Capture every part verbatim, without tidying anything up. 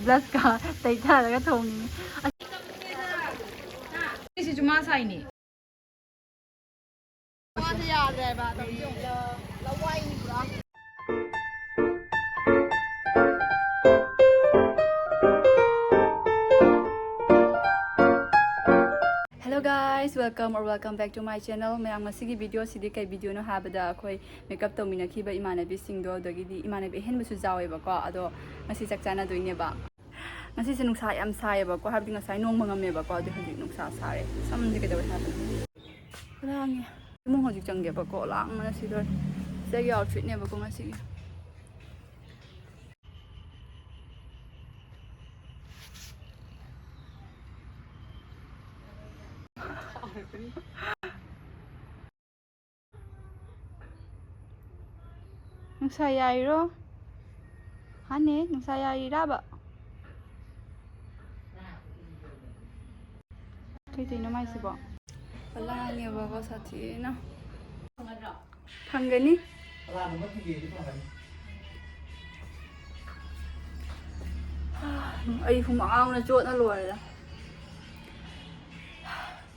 ꯕ꯭ꯂꯁꯀ ꯇꯩꯊꯔꯒ ꯊꯣꯡꯉꯤꯅꯤ꯫ ꯁꯤꯁꯨ ꯃꯥ ꯁꯥꯏꯅꯤ꯫ ꯃꯥꯁꯦ ꯌꯥꯗ꯭ꯔꯦꯕ, ꯇꯧꯔꯤꯁꯦ ꯌꯦꯡꯉꯨ꯫ ꯂꯋꯥꯏꯅꯤ ꯄꯨꯔꯥ꯫ Hello guys, welcome or welcome back to my channel. ꯃꯌꯥꯝ, ꯉꯁꯤꯒꯤ video ꯁꯤꯗꯤ ꯀꯩ video ꯅꯣ ꯍꯥꯏꯕꯗ, ꯑꯩꯈꯣꯏ makeup ꯇꯧꯃꯤꯟꯅꯈꯤꯕ ꯏꯃꯥꯟꯅꯕꯤꯁꯤꯡꯗꯣ, ꯑꯗꯒꯤꯗꯤ ꯏꯃꯥꯟꯅꯕꯤ ꯑꯍꯦꯟꯕꯁꯨ ꯌꯥꯎꯋꯦꯕꯀꯣ꯫ ꯑꯗꯣ ꯉꯁꯤ ꯆꯥꯛ ꯆꯥꯅꯗꯣꯏꯅꯦꯕ꯫ ꯉꯁꯤꯁꯦ ꯅꯨꯡꯁꯥ ꯌꯥꯝ ꯁꯥꯏꯌꯦꯕꯀꯣ, ꯍꯥꯏꯕꯗꯤ ꯉꯁꯥꯏ ꯅꯣꯡ ꯃꯪꯉꯝꯃꯦꯕꯀꯣ, ꯑꯗꯨ ꯍꯧꯖꯤꯛ ꯅꯨꯡꯁꯥ ꯁꯥꯔꯦ꯫ ꯁꯝꯁꯦ ꯀꯩꯗꯧꯔꯦ ꯍꯥꯏꯕꯅꯣ? ꯂꯥꯡꯉꯦ꯫ ꯏꯃꯨꯡ ꯍꯧꯖꯤꯛ ꯆꯪꯒꯦꯕꯀꯣ, ꯂꯥꯡꯕꯅ ꯁꯤꯗꯣꯔꯦ꯫ ꯁꯤꯒꯤ outfit ꯅꯦꯕꯀꯣ ꯉꯁꯤꯒꯤ꯫ ꯅꯨꯡꯁꯥ ꯌꯥꯏꯔꯣ? ꯍꯥꯅꯦ, ꯅꯨꯡꯁꯥ ꯌꯥꯏꯔꯤꯔꯕ? ꯀꯩ ꯇꯧꯔꯤꯅꯣ ꯃꯥꯏꯁꯤꯕꯣ? ꯂꯥꯡꯉꯦꯕꯀꯣ ꯁꯥꯊꯤꯅ꯫ ꯐꯪꯒꯅꯤ꯫ ꯑꯩ ꯍꯨꯃꯥꯡꯅ ꯆꯣꯠꯅ ꯂꯣꯏꯔꯦꯗ꯫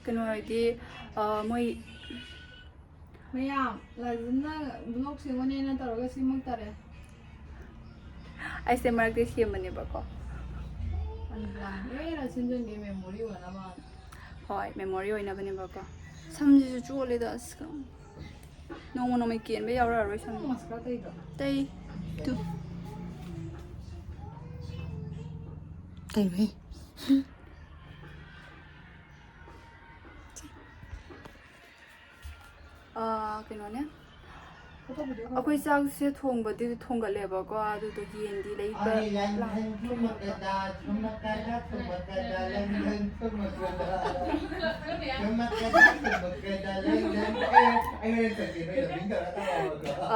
ꯀꯩꯅꯣ ꯍꯥꯏꯗꯤ, ꯑ, ꯃꯣꯏ ꯃꯌꯥꯝ, ꯂꯥꯖꯤꯟꯅ vlog ꯁꯦꯝꯒꯅꯦꯅ ꯇꯧꯔꯒ ꯁꯦꯝꯃꯛꯇꯔꯦ꯫ ꯑꯩꯁꯦ ꯃꯔꯛꯇ ꯁꯦꯝꯕꯅꯦꯕꯀꯣ꯫ ꯑꯗꯨꯗ ꯂꯣꯏꯅ ꯁꯦꯝꯖꯤꯟꯒꯦ, memory ꯑꯣꯏꯅꯕ꯫ ꯍꯣꯏ, memory ꯑꯣꯏꯅꯕꯅꯦꯕꯀꯣ꯫ ꯁꯝꯁꯤꯁꯨ ꯆꯣꯠꯂꯦꯗ, ꯑꯁ, ꯅꯣꯡꯃ ꯅꯣꯡꯃꯒꯤ ꯀꯦꯟꯕ ꯌꯥꯎꯔꯛꯑꯔꯣꯏ ꯁꯝ꯫ ꯅꯪ mascara ꯇꯩꯗ꯭ꯔꯣ? ꯇꯩ꯫ ꯇꯨ꯫ ꯀꯩꯅꯣꯍꯦ? ꯑꯥ, ꯀꯩꯅꯣꯅꯦ, ꯑꯩꯈꯣꯏ ꯆꯥꯛꯁꯦ ꯊꯣꯡꯕꯗꯤ ꯊꯣꯡꯒꯠꯂꯦꯕꯀꯣ, ꯑꯗꯨꯗꯣ ꯌꯦꯟꯗꯤ ꯂꯩꯕ ꯂꯥꯛꯇ꯭ꯔꯦ꯫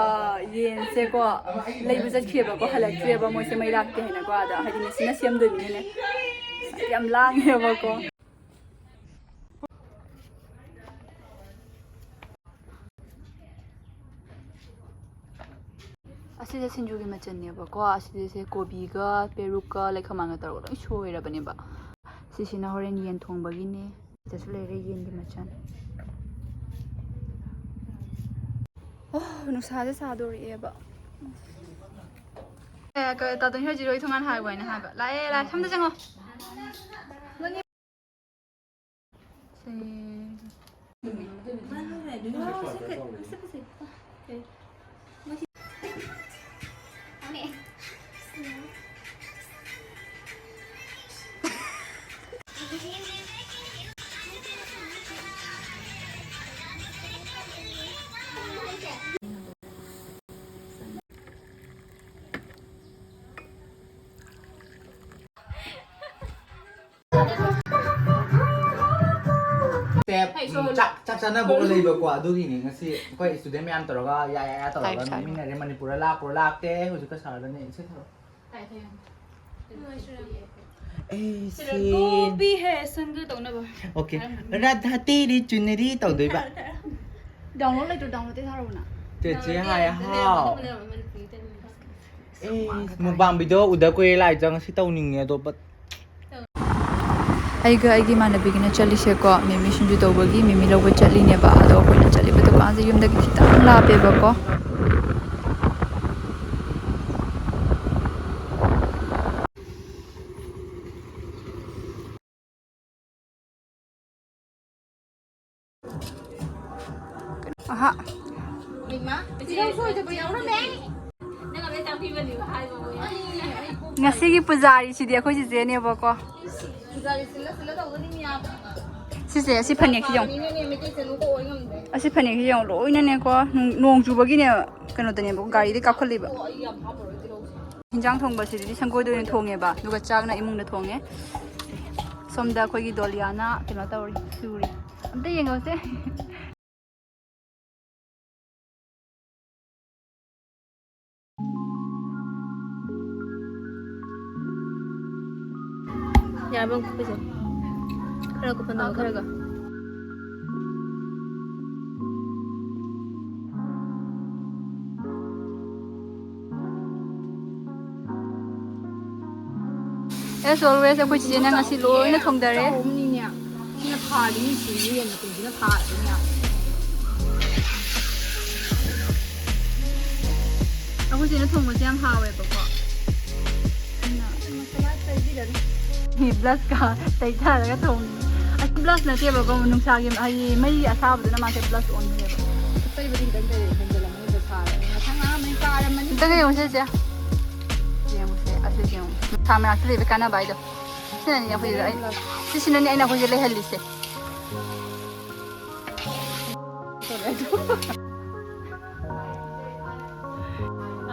ꯑꯥ, ꯌꯦꯟꯁꯦꯀꯣ ꯂꯩꯕ ꯆꯠꯈꯤꯑꯕꯀꯣ, ꯍꯜꯂꯛꯇ꯭ꯔꯦꯕ, ꯃꯣꯏꯁꯦ ꯃꯩ ꯂꯥꯛꯇꯦ ꯍꯥꯏꯅꯀꯣ꯫ ꯑꯗ ꯍꯥꯏꯗꯤ ꯃꯦꯁꯤꯅ ꯁꯦꯝꯗꯣꯏꯅꯤꯅꯅꯦ ꯌꯥꯝ ꯂꯥꯡꯉꯦꯕꯀꯣ꯫ ꯁꯤꯁꯦ ꯁꯤꯡꯖꯨꯒꯤ ꯃꯆꯜꯅꯦꯕꯀꯣ꯫ ꯑꯁꯤꯁꯦ ꯀꯣꯕꯤꯒ ꯄꯦꯔꯨꯛꯀ ꯂꯩꯈꯃꯥꯟꯒ ꯇꯧꯔꯒ ꯂꯣꯏ ꯁꯣꯏꯔꯕꯅꯦꯕ꯫ ꯁꯤꯁꯤꯅ ꯍꯣꯔꯦꯟ ꯌꯦꯟ ꯊꯣꯡꯕꯒꯤꯅꯦ꯫ ꯁꯤꯗꯁꯨ ꯂꯩꯔꯦ ꯌꯦꯟꯒꯤ ꯃꯆꯜ꯫ ꯑꯣ, ꯅꯨꯡꯁꯥꯁꯦ ꯁꯥꯗꯣꯔꯛꯑꯦꯕ꯫ ꯑꯦ, ꯀ-, ꯇꯥꯇꯣꯟ ꯍꯣꯏ ꯖꯤꯔꯣꯏ ꯊꯣꯡꯒꯥꯟ ꯍꯥꯏꯕ ꯍꯥꯏꯅ ꯍꯥꯏꯕ꯫ ꯂꯥꯛꯑꯦ, ꯂꯥꯛꯑꯦ꯫ ꯁꯣꯝꯗ ꯆꯪꯉꯣ꯫ ꯁꯦ꯫ ꯆꯥꯛ, ꯆꯥꯛ ꯆꯥꯅꯕ ꯂꯩꯕꯀꯣ, ꯑꯗꯨꯒꯤꯅꯤ ꯉꯁꯤ ꯑꯩꯈꯣꯏ student ꯃꯌꯥꯝ ꯇꯧꯔꯒ ꯌꯥ, ꯌꯥ, ꯌꯥ ꯇꯧꯔꯒ ꯅꯣꯛꯃꯤꯟꯅꯔꯦ꯫ ꯃꯅꯤꯄꯨꯔꯗ ꯂꯥꯛꯄ꯭ꯔꯣ ꯂꯥꯛꯇꯦ? ꯍꯧꯖꯤꯛꯀ ꯁꯥꯔꯒꯅꯦ ꯏꯁꯩ ꯁꯛꯑꯣ꯫ ꯑꯦ, ꯁꯤ ꯇꯧꯅꯕ꯫ Okay꯫ ꯔꯥꯙꯥ ꯇꯦꯔꯤ ꯆꯨꯅꯔꯤ ꯇꯧꯗꯣꯏꯕ꯫ Download ꯂꯩꯇ꯭ꯔꯣ? Download ꯇꯤ ꯊꯥꯔꯛꯎꯅ꯫ ꯆꯦꯆꯦ ꯍꯥꯏ ꯍꯥꯎ꯫ ꯑꯦ, mukbang video ꯎꯗ ꯀꯨꯏꯔꯦ ꯂꯥꯏꯖ, ꯉꯁꯤ ꯇꯧꯅꯤꯡꯉꯦ ꯑꯗꯣ, but ꯑꯩꯒ ꯑꯩꯒꯤ ꯏꯃꯥꯟꯅꯕꯤꯒꯅ ꯆꯠꯂꯤꯁꯦꯀꯣ, ꯃꯤꯃꯤ ꯁꯤꯡꯖꯨ ꯇꯧꯕꯒꯤ ꯃꯤꯃꯤ ꯂꯧꯕ ꯆꯠꯂꯤꯅꯦꯕ꯫ ꯑꯗꯣ ꯑꯩꯈꯣꯏꯅ ꯆꯠꯂꯤꯕ ꯗꯨꯀꯥꯟꯁꯦ ꯌꯨꯝꯗꯒꯤ ꯈꯤꯇꯪ ꯂꯥꯞꯄꯦꯕꯀꯣ꯫ ꯑꯍꯥ꯫ ꯉꯁꯤꯒꯤ ꯄꯨꯖꯥꯔꯤꯁꯤꯗꯤ ꯑꯩꯈꯣꯏ ꯆꯤꯆꯦꯅꯦꯕꯀꯣ꯫ ꯁꯤꯁꯦ, ꯑꯁꯤ ꯐꯅꯦꯛꯁꯤ ꯌꯦꯡꯉꯨ꯫ ꯑꯁꯤ ꯐꯅꯦꯛꯁꯤ ꯌꯦꯡꯉꯨ, ꯂꯣꯏꯅꯅꯦꯀꯣ, ꯅꯣꯡ, ꯅꯣꯡ ꯆꯨꯕꯒꯤꯅꯦ, ꯀꯩꯅꯣꯗꯅꯦꯕ, ꯒꯥꯔꯤꯗꯩ ꯀꯥꯞꯈꯠꯂꯤꯕ꯫ ꯍꯤꯟꯖꯥꯡ ꯊꯣꯡꯕꯁꯤꯗꯤ ꯁꯪꯒꯣꯏꯗ ꯑꯣꯏꯅ ꯊꯣꯡꯉꯦꯕ, ꯑꯗꯨꯒ ꯆꯥꯛꯅ ꯏꯃꯨꯡꯗ ꯊꯣꯡꯉꯦ꯫ ꯁꯣꯝꯗ ꯑꯩꯈꯣꯏꯒꯤ ꯗꯣꯂꯤꯌꯥꯅ ꯀꯩꯅꯣ ꯇꯧꯔꯤ, ꯁꯨꯔꯤ꯫ ꯑꯝꯇ ꯌꯦꯡꯉꯧꯁꯦ꯫ ꯌꯥꯔꯕ ꯀꯨꯞꯄꯁꯦ? ꯈꯔ ꯀꯨꯞꯍꯟꯗꯕ, ꯈꯔꯒ꯫ As always, ꯑꯩꯈꯣꯏ ꯆꯤꯆꯦꯅ ꯉꯁꯤ ꯂꯣꯏꯅ ꯊꯣꯡꯗꯔꯦ꯫ ꯆꯥꯎꯕꯅꯤꯅꯦ꯫ ꯁꯤꯅ ꯊꯥꯔꯤꯅꯤ, ꯁꯤꯅꯤ, ꯌꯦꯟ ꯃꯇꯨꯝꯁꯤꯅ ꯊꯥꯔꯤꯅꯦ꯫ ꯑꯩꯈꯣꯏ ꯆꯦꯅ ꯊꯣꯡꯕꯁꯦ ꯌꯥꯝ ꯍꯥꯎꯋꯦꯕꯀꯣ꯫ ꯑꯩꯅ ꯃꯁꯥꯂꯥ ꯇꯩꯕꯤꯔꯅꯤ꯫ ꯕ꯭ꯂꯁꯀ ꯇꯩꯊꯔꯒ ꯊꯣꯡꯉꯤ꯫ ꯑꯁꯤ ꯕ꯭ꯂꯁ ꯅꯠꯇꯦꯕꯀꯣ, ꯅꯨꯡꯁꯥꯒꯤ ꯍꯥꯏꯗꯤ ꯃꯩ ꯑꯁꯥꯕꯗꯨꯅ ꯃꯥꯁꯦ ꯕ꯭ꯂꯁ ꯑꯣꯟꯕꯅꯦꯕ꯫ ꯑꯇꯩꯕꯨꯗꯤ ꯈꯤꯇꯪ ꯇꯩꯔꯦ, ꯍꯦꯟꯖꯜꯂꯝꯃꯅꯤ, ꯁꯥꯔꯕꯅꯤꯅ꯫ ꯃꯊꯪ ꯂꯥꯛꯑꯝꯃꯅꯤ, ꯀꯥꯔꯝꯃꯅꯤ꯫ ꯑꯝꯇꯒ ꯌꯦꯡꯉꯨꯁꯦ ꯆꯦ꯫ ꯌꯦꯡꯉꯨꯁꯦ, ꯑꯁꯤꯁꯦ ꯌꯦꯡꯉꯨ꯫ ꯅꯨꯡꯁꯥ ꯃꯅꯥꯛꯇ ꯂꯩꯕ ꯀꯥꯟꯅꯕ ꯍꯥꯏꯗꯣ꯫ ꯁꯤꯅꯅꯦ ꯑꯩꯈꯣꯏꯁꯦ, ꯑꯩ, ꯁꯤꯁꯤꯅꯅꯦ ꯑꯩꯅ ꯑꯩꯈꯣꯏꯁꯦ ꯂꯩꯍꯜꯂꯤꯁꯦ꯫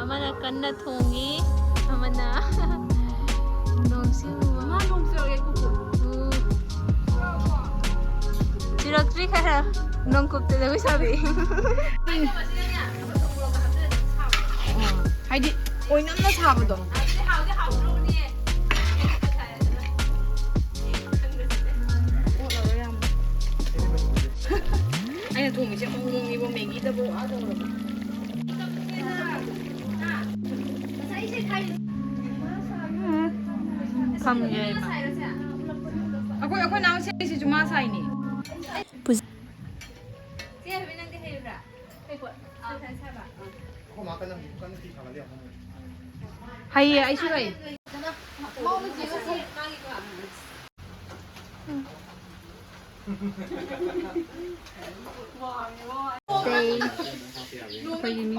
ꯑꯃꯅ ꯀꯟꯅ ꯊꯣꯡꯉꯤ, ꯑꯃꯅ ꯅꯣꯡꯁꯤ ꯃꯃꯥ ꯅꯣꯡ ꯆꯨꯔꯛꯑꯦ, ꯀꯨꯀꯨ꯫ ꯎ꯫ ꯆꯨꯔꯛꯇ꯭ꯔꯤ ꯈꯔ꯫ ꯅꯣꯡꯀꯨꯞꯇ ꯖꯒꯣꯏ ꯁꯥꯕꯤ꯫ ꯍꯥꯏꯗꯤ ꯑꯣꯏꯅꯝꯅ ꯁꯥꯕꯗꯣ꯫ ꯑꯩꯅ ꯊꯣꯡꯉꯤꯁꯦ ꯑꯃꯨꯛ ꯃꯑꯣꯡꯅꯤꯕꯣ, ꯃꯦꯒꯤꯗꯕꯨ ꯑꯥ ꯇꯧꯔꯕ꯫ ꯐꯝꯒꯦ ꯍꯥꯏꯕ꯫ ꯑꯩꯈꯣꯏ, ꯑꯩꯈꯣꯏ ꯅꯥꯎ ꯁꯦꯝꯃꯤꯁꯤꯁꯨ ꯃꯥ ꯁꯥꯏꯅꯤ꯫ ꯍꯩꯌꯦ, ꯑꯩꯁꯨ ꯍꯩ꯫ ꯇꯩ꯫ ꯑꯩꯈꯣꯏꯒꯤ ꯃꯤ꯫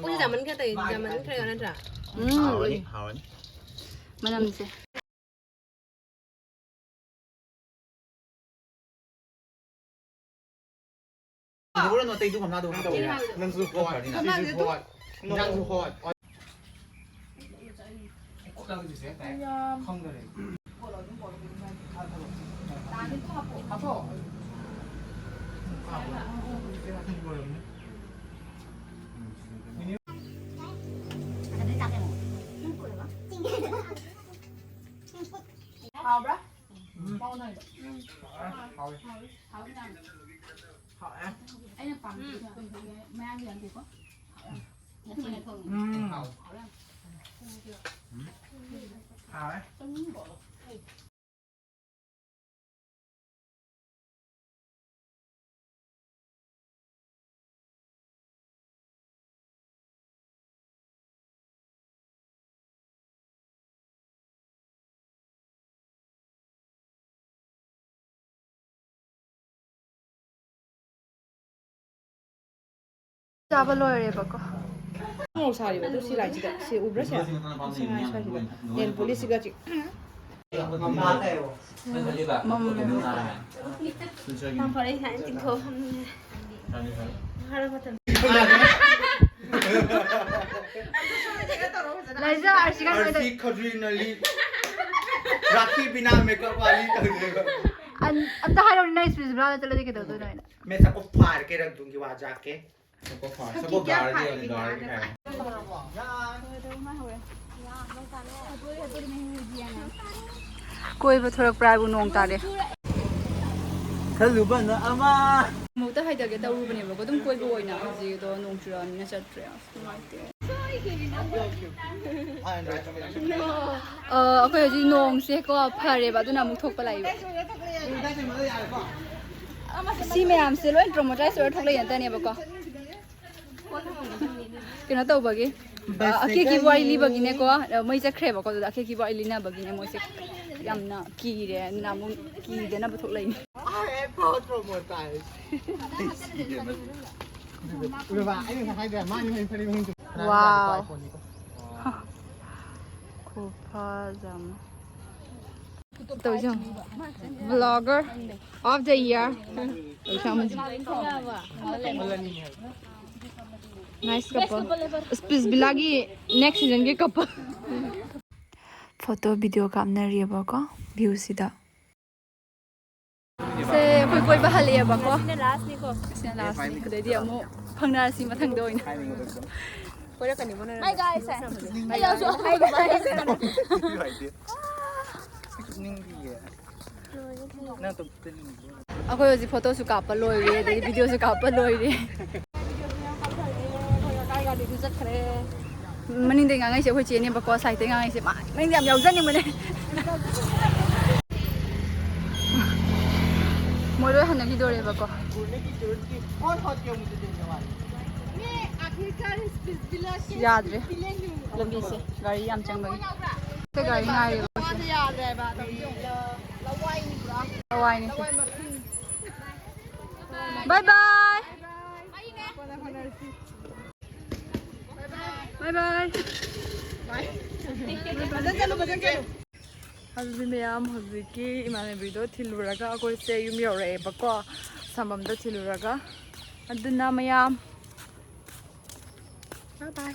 ꯄꯨꯡꯁꯦ ꯌꯥꯝꯃꯟꯈ꯭ꯔꯦ, ꯇꯧꯔꯤꯁꯦ ꯌꯥꯝꯃꯟꯈ꯭ꯔꯦ ꯅꯠꯇ꯭ꯔꯥ? ꯎꯝ, ꯍꯥꯎꯔꯅꯤ, ꯍꯥꯎꯔꯅꯤ꯫ ꯃꯅꯝꯁꯦ꯫ ꯍꯧꯔꯅꯨ, ꯑꯇꯩꯗꯨ ꯉꯝꯅꯗꯕ ꯍꯥꯞꯄꯣ꯫ ꯅꯪꯁꯨ ꯍꯣꯏ, ꯁꯤꯁꯨ ꯍꯣꯏ, ꯏꯟꯖꯥꯡꯁꯨ ꯍꯣꯏ꯫ ꯈꯪꯗꯔꯦ꯫ ꯍꯥꯞꯄꯣ꯫ ꯎꯝ꯫ ꯍꯥꯎꯋꯦ꯫ ꯍꯥꯎꯋꯦ꯫ ꯑꯩꯅ ꯄꯥꯝꯕꯗꯤ ꯃꯌꯥꯝꯒꯤ ꯌꯥꯝꯗꯦꯀꯣ꯫ ꯉꯁꯤꯅ ꯊꯣꯡꯉꯤ꯫ ꯎꯝ꯫ ꯍꯥꯎꯋꯦ꯫ ꯍꯥꯎꯋꯦ꯫ ꯆꯥꯕ ꯂꯣꯏꯔꯦꯕꯀꯣ꯫ ꯃꯣꯔꯣꯛ ꯁꯥꯔꯤꯕ ꯑꯗꯨ ꯁꯤ ꯂꯥꯏꯟꯁꯤꯗ ꯁꯤ ꯎꯕ꯭ꯔꯥ ꯁꯦ? ꯁꯤ ꯉꯥꯏ ꯁ꯭ꯋꯥꯏꯁꯤꯗ ꯅꯦꯜ ꯄꯣꯂꯤꯁꯁꯤꯒ ꯆꯤꯛ-, ꯃꯝꯃꯦ꯫ ꯌꯥꯝ ꯐꯔꯦ, ꯁꯨꯃꯥꯏꯅ ꯆꯤꯡꯊꯣꯛꯑꯝꯃꯦ꯫ ꯂꯥꯏꯖꯥ, ꯑꯥꯔꯁꯤꯒ ꯅꯣꯏꯗ ꯑꯥꯔꯁꯤ ꯈꯗ꯭ꯔꯤ ꯅꯂꯤ ꯔꯥꯈꯤ ꯕꯤꯅꯥ ꯃꯦꯀꯞ ꯋꯥꯂꯤ ꯇꯧꯗꯣꯏꯕ꯫ ꯑꯝ-, ꯑꯝꯇ ꯍꯥꯏꯔꯛꯑꯣꯅꯦ, ꯅꯪ ꯁ꯭ꯄꯤꯁ ꯕ꯭ꯔꯥꯗ ꯆꯠꯂꯗꯤ ꯀꯩꯗꯧꯗꯣꯏꯅꯣ ꯍꯥꯏꯅ? ꯃꯦ ꯁꯕꯀꯣ ꯐꯥꯔ ꯀꯦ ꯔꯛ ꯗꯨꯡꯒꯤ ꯋꯥ ꯖꯥꯀꯦ꯫ ꯁꯕꯀꯣ ꯐꯥꯔ, ꯁꯕꯀꯣ ꯒꯥꯔ ꯗꯦ ꯒꯥꯔ ꯀꯦ꯫ ꯀꯣꯏꯕ ꯊꯣꯔꯛꯄ꯭ꯔꯥ ꯍꯥꯏꯕꯨ ꯅꯣꯡ ꯇꯥꯔꯦ꯫ ꯈꯜꯂꯨꯕꯅ ꯑꯃ꯫ ꯑꯃꯨꯛꯇ ꯍꯥꯏꯊꯒꯦ ꯇꯧꯔꯨꯕꯅꯦꯕꯀꯣ, ꯑꯗꯨꯝ ꯀꯣꯏꯕ ꯑꯣꯏꯅ, ꯍꯧꯖꯤꯛ ꯑꯗꯣ ꯅꯣꯡ ꯆꯨꯔꯛꯑꯕꯅꯤꯅ ꯆꯠꯇ꯭ꯔꯦ꯫ ꯑꯁ, ꯅꯨꯡꯉꯥꯏꯇꯦ꯫ ꯑ, ꯑꯩꯈꯣꯏ ꯍꯧꯖꯤꯛ ꯅꯣꯡꯁꯦꯀꯣ ꯐꯔꯦꯕ, ꯑꯗꯨꯅ ꯑꯃꯨꯛ ꯊꯣꯛꯄ ꯂꯥꯛꯏꯕ꯫ ꯁꯤ ꯃꯌꯥꯝꯁꯦ ꯂꯣꯏ ꯇ꯭ꯔꯣꯃꯣꯇꯥꯏꯁ ꯑꯣꯏꯔ ꯊꯣꯛꯂꯛꯏ ꯉꯥꯛꯇꯅꯦꯕꯀꯣ꯫ ꯀꯩꯅꯣ ꯇꯧꯕꯒꯤ, ꯑ, ꯑꯀꯦꯛꯀꯤ ꯋꯥꯔꯤ ꯂꯤꯕꯒꯤꯅꯦꯀꯣ, ꯃꯩ ꯆꯠꯈ꯭ꯔꯦꯕꯀꯣ, ꯑꯗꯨꯗ ꯑꯀꯦꯛꯀꯤ ꯋꯥꯔꯤ ꯂꯤꯅꯕꯒꯤꯅꯦ ꯃꯣꯏꯁꯦ ꯌꯥꯝꯅ ꯀꯤꯔꯦ, ꯑꯗꯨꯅ ꯑꯃꯨꯛ ꯀꯤꯗꯅꯕ ꯊꯣꯛꯂꯛꯏꯅꯦ꯫ ꯋꯥꯎ꯫ ꯈꯨꯐꯖ ꯑꯃ꯫ ꯇꯧꯔꯤꯁꯦ ꯌꯦꯡꯉꯣ꯫ Vlogger of the year꯫ ꯇꯧꯔꯤꯁꯦ ꯑꯃꯁꯦ꯫ Nice couple꯫ ꯁ꯭ꯄꯤꯁ ꯕꯤꯂꯥꯒꯤ next seasonꯒꯤ couple꯫ Photo video ꯀꯥꯞꯅꯔꯤꯑꯕꯀꯣ viewꯁꯤꯗ꯫ ꯁꯦ, ꯑꯩꯈꯣꯏ ꯀꯣꯏꯕ ꯍꯜꯂꯛꯑꯦꯕꯀꯣ꯫ ꯁꯤꯅ lastꯅꯤꯀꯣ꯫ ꯁꯤꯅ lastꯅꯤ꯫ ꯑꯗꯩꯗꯤ ꯑꯃꯨꯛ ꯐꯪꯅꯔꯁꯤ ꯃꯊꯪꯗ ꯑꯣꯏꯅ꯫ ꯀꯣꯏꯔꯛꯀꯅꯤꯕꯣ ꯅꯪ? Bye, guys꯫ ꯑꯩ ꯌꯥꯎꯁꯨ꯫ Bye, guys꯫ ꯅꯤꯡꯗꯤꯌꯦ꯫ ꯑꯩꯈꯣꯏ ꯍꯧꯖꯤꯛ ꯐꯣꯇꯣꯁꯨ ꯀꯥꯞꯄ ꯂꯣꯏꯔꯦ, ꯑꯗꯩ ꯚꯤꯗꯤꯑꯣꯁꯨ ꯀꯥꯞꯄ ꯂꯣꯏꯔꯦ꯫ ꯃꯅꯤꯡꯗꯩ ꯉꯥꯡꯉꯩꯁꯦ ꯑꯩꯈꯣꯏ ꯆꯦꯅꯦꯕꯀꯣ, ꯁꯥꯏꯠꯇꯩ ꯉꯥꯡꯉꯩꯁꯦ ꯃꯥ ꯃꯅꯤꯡꯗ ꯌꯥꯝ ꯌꯥꯎꯖꯅꯤꯡꯕꯅꯦ꯫ ꯃꯣꯏ ꯂꯣꯏ ꯍꯟꯅꯈꯤꯗꯣꯔꯦꯕꯀꯣ꯫ ꯌꯥꯗ꯭ꯔꯦ ꯂꯝꯕꯤꯁꯦ, ꯒꯥꯔꯤ ꯌꯥꯝ ꯆꯪꯕꯒꯤ꯫ ꯑꯩꯈꯣꯏ ꯒꯥꯔꯤ ꯉꯥꯏꯔꯦꯕ꯫ ꯂꯋꯥꯏꯅꯦ ꯁꯤ꯫ ꯕꯥꯏ ꯕꯥꯏ꯫ ꯕꯥꯏ ꯕꯥꯏ꯫ ꯑꯗꯨꯗꯤ ꯃꯌꯥꯝ ꯍꯧꯖꯤꯛꯀꯤ ꯏꯃꯥꯟꯅꯕꯤꯗꯣ ꯊꯤꯜꯂꯨꯔꯒ ꯑꯩꯈꯣꯏꯁꯦ ꯌꯨꯝ ꯌꯧꯔꯛꯑꯦꯕꯀꯣ, ꯁꯝꯕꯝꯗ ꯊꯤꯜꯂꯨꯔꯒ꯫ ꯑꯗꯨꯅ ꯃꯌꯥꯝ, bye bye꯫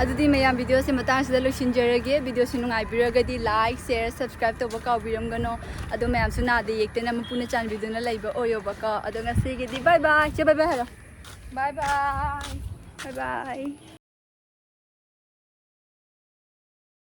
ꯑꯗꯨꯗꯤ ꯃꯌꯥꯝ ꯚꯤꯗꯤꯑꯣꯁꯦ ꯃꯇꯥꯡꯁꯤꯗ ꯂꯣꯏꯁꯤꯟꯖꯔꯒꯦ꯫ ꯚꯤꯗꯤꯑꯣꯁꯤ ꯅꯨꯡꯉꯥꯏꯕꯤꯔꯒꯗꯤ like, share, subscribe ꯇꯧꯕ ꯀꯥꯎꯕꯤꯔꯝꯒꯅꯣ꯫ ꯑꯗꯣ ꯃꯌꯥꯝꯁꯨ ꯅꯥꯗ ꯌꯦꯛꯇꯅ ꯃꯄꯨꯅ ꯆꯥꯟꯕꯤꯗꯨꯅ ꯂꯩꯕ ꯑꯣꯏꯌꯣꯕꯀꯣ꯫ ꯑꯗꯣ ꯉꯁꯤꯒꯤꯗꯤ bye bye꯫ ꯆꯦ bye bye ꯍꯥꯏꯔꯣ꯫ Bye bye꯫ Bye bye꯫